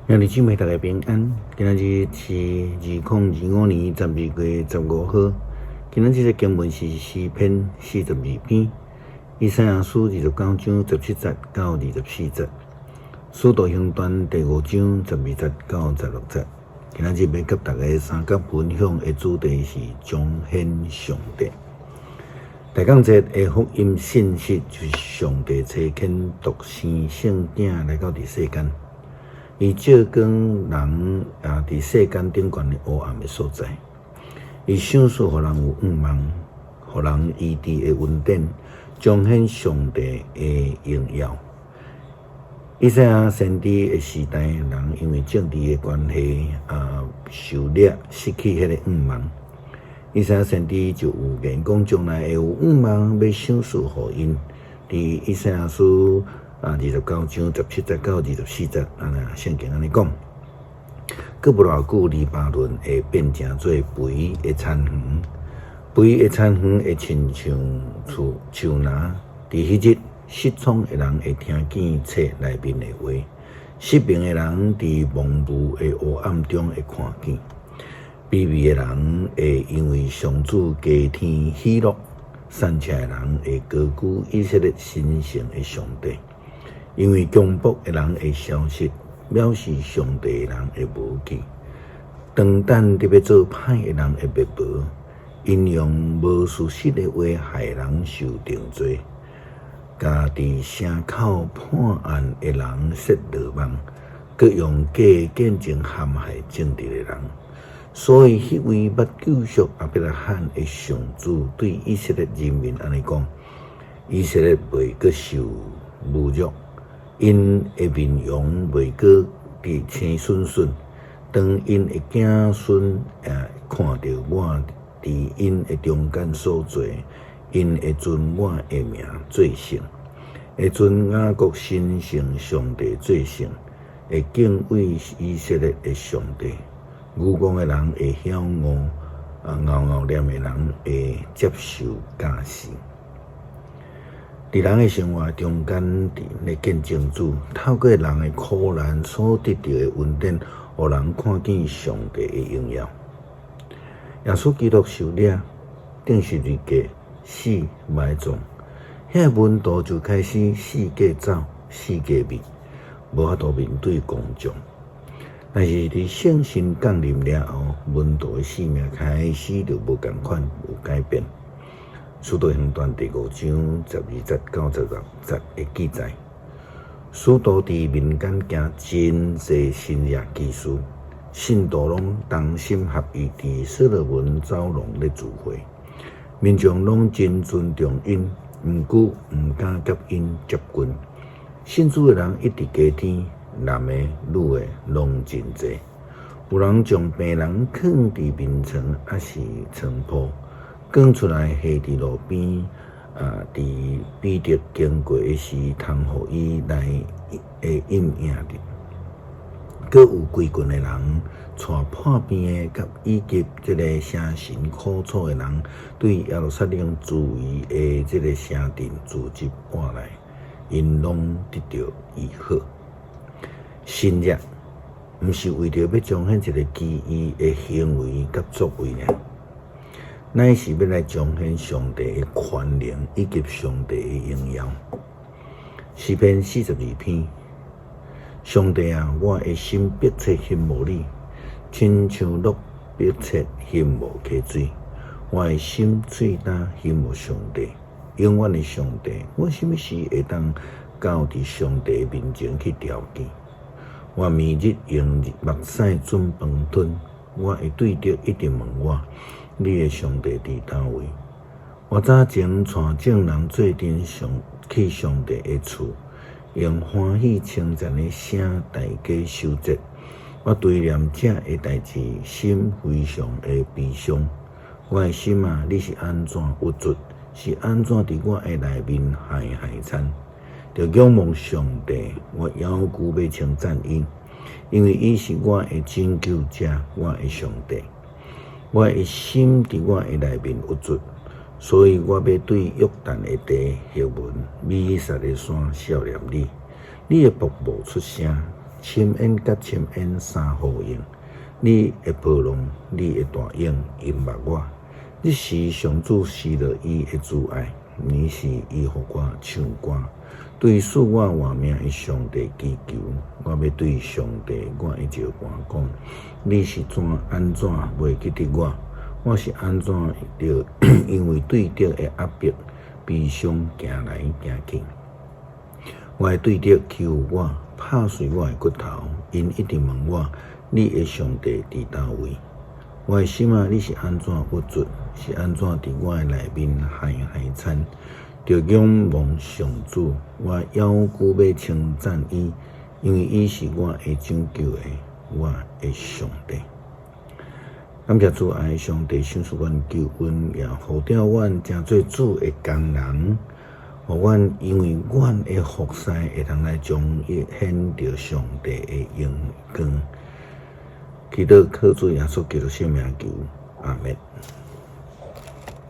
兄弟姊妹，大家平安。今仔日是2025年12月15號。今仔日這經文是詩篇42篇，以賽亞書29章17節到24節，使徒行傳第5章12節到16節。今仔日欲佮大家相佮分享的主題是彰顯上帝。大降節的福音信息就是上帝差遣獨生聖子來到佇世間。伊照光人啊，佇世間頂懸的烏暗的所在，伊賞賜予人有向望，予人醫治的恩典，彰顯上帝的榮耀。以賽亞先知的時代，人因為政治的關係啊，受掠失去彼個向望。以賽亞先知就預言講，將來會有向望欲賞賜予𪜶。佇以賽亞書啊，29章17節到24節，按呢聖經按呢講，閣無偌久，黎巴嫩會變成做肥的田園，肥的田園會親像樹樹林。佇彼日，失聰的人會聽見冊內面的話，失明的人佇蒙霧的黑暗中會看見，卑微的人會因為上主加添喜樂，散赤的人會高舉以色列神聖的上帝。因為強暴的人會消失，藐視上帝的人會無去。長等著欲做歹的人會滅無，𪜶用無事實的話害人受定罪，共佇城口判案的人設羅網，閣用假見證陷害正直的人。所以，彼位捌救贖亞伯拉罕的上主對以色列人民按呢講：以色列袂閣受侮辱。𪜶的面容袂閣佇青恂恂，當𪜶的子孫看著我佇𪜶的中間所做，𪜶會尊我的名做聖，會尊雅各神聖上帝做聖，會敬畏以色列的上帝。愚戇的人會曉悟，𠢕𠢕念的人會接受教示。佇人的生活中間，佇咧見證主，透過人的苦難所得著的恩典，予人看見上帝的榮耀。耶穌基督受掠，釘十字架，死埋葬，遐門徒就開始四界走，四界覓，無法度面對公眾。但是佇聖神降臨了後，門徒的生命開始就無仝款，有改變。使徒行傳第5章12節到16節的記載，使徒佇民間行真濟神蹟奇事，信徒攏同心合意佇所羅門走廊咧聚會，民眾攏真尊重𪜶，毋過毋敢佮𪜶接近。信主的人一直加添，男的、女的攏真濟。有人將病人囥佇眠床，抑是床鋪。扛出來下佇路邊，啊！佇彼得經過的時，通予伊來的蔭影著。閣有規群的人，帶破病的，佮以及這个邪神苦楚的人，對耶路撒冷周圍的這个城鎮聚集倚來，𪜶攏得著醫好。神蹟毋是為著欲彰顯一个奇異的行為佮作為爾。乃是欲來彰顯上帝的權能以及上帝的榮耀。詩篇42篇，上帝啊，我的心迫切欣慕你，親像鹿迫切欣慕溪水。我的心喙焦欣慕上帝，永遠的上帝。我啥物時會當到佇上帝面前去調見？我暝日用目屎準飯吞，我的對敵一直問我：你的上帝佇佗位？我早前帶眾人做陣上去上帝的厝，用歡喜稱讚的聲大家守節。我追念這个代誌，心非常的悲傷。我的心啊，你是按怎鬱卒？是按怎佇我的內面害害慘？著仰望上帝，我猶閣欲稱讚伊，因為伊是我的拯救者，我的上帝。我的心佇我的內面鬱卒，所以我欲對約旦的地黑門、米薩的山數念你。你的瀑布出聲，深淵佮深淵相呼應。你的波浪，你的大湧淹沒我。彼時上主施落伊的慈愛，彼時伊予我唱歌，對賜我活命的上帝祈求。我欲對上帝我的石磐講：你是怎按怎袂記得我？我是按怎著因為對敵的壓迫，悲傷行來行去？我的對敵欺負我，拍碎我的骨頭，𪜶一直問我：你的上帝佇佗位？我的心啊，你是按怎鬱卒？是按怎佇我的內面害害慘？著仰望上主，我猶閣欲稱讚伊，因為伊是我的拯救的，我的上帝。感謝主愛上帝賞賜阮救恩，也呼召阮成做主的工人，予阮因為阮的服侍會通來彰顯著上帝的榮光。祈禱靠主耶穌基督聖名求，阿們。